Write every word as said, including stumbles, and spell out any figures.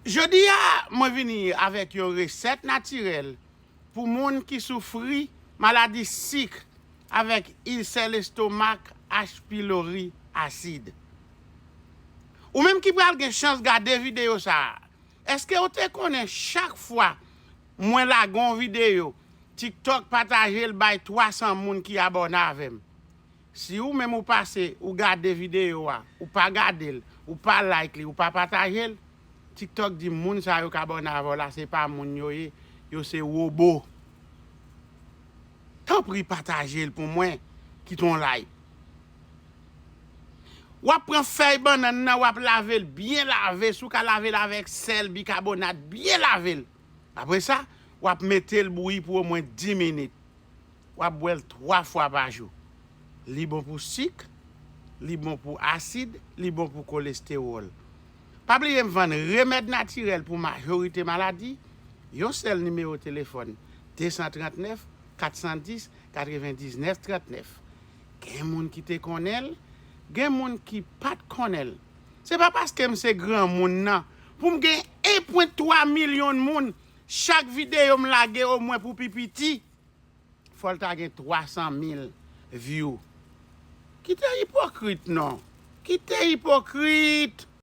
Jodi a, mwen vini avèk yon resèt natirèl pou moun ki soufri maladi sik avèk ilsè lestomak, H. pylori, asid. Ou menm ki pral gen chans gade videyo sa a, èske w te konnen chak fwa mwen lage yon videyo, TikTok pataje l bay twa san moun ki abòne avè m? Si ou menm ou pase, ou gade videyo a, ou pa gade l, ou pa like li, ou pa pataje l, TikTok di moun sa yo k abòne avè w la, se pa moun yo ye, yo se wobo. Tanpri pataje l pou mwen, kite yon like. W ap pran fèy bannann nan, w ap lave l byen lave, si w ka lave l avèk sèl, bikabonat, byen lave l. Apre sa, w ap mete l bouyi pou omwen dis minit. W ap bwè l twa fwa pa jou. Li bon pou sik, li bon pou asid, li bon pou kolestewòl. Pa bliye m vann remèd natirèl pou majorite maladi, yon sèl nimewo telefòn, de san trannèf, kat san dis, katrevendiznèf trannèf. Gen moun ki te konnen l, gen moun ki pa t konnen l. Se pa paske m se granmoun nan, pou m gen en pwen twa milyon moun, chak videyo m lage omwen pou pi piti, fò l ta gen twa san mil view. Kite ipokrit non. Kite ipokrit.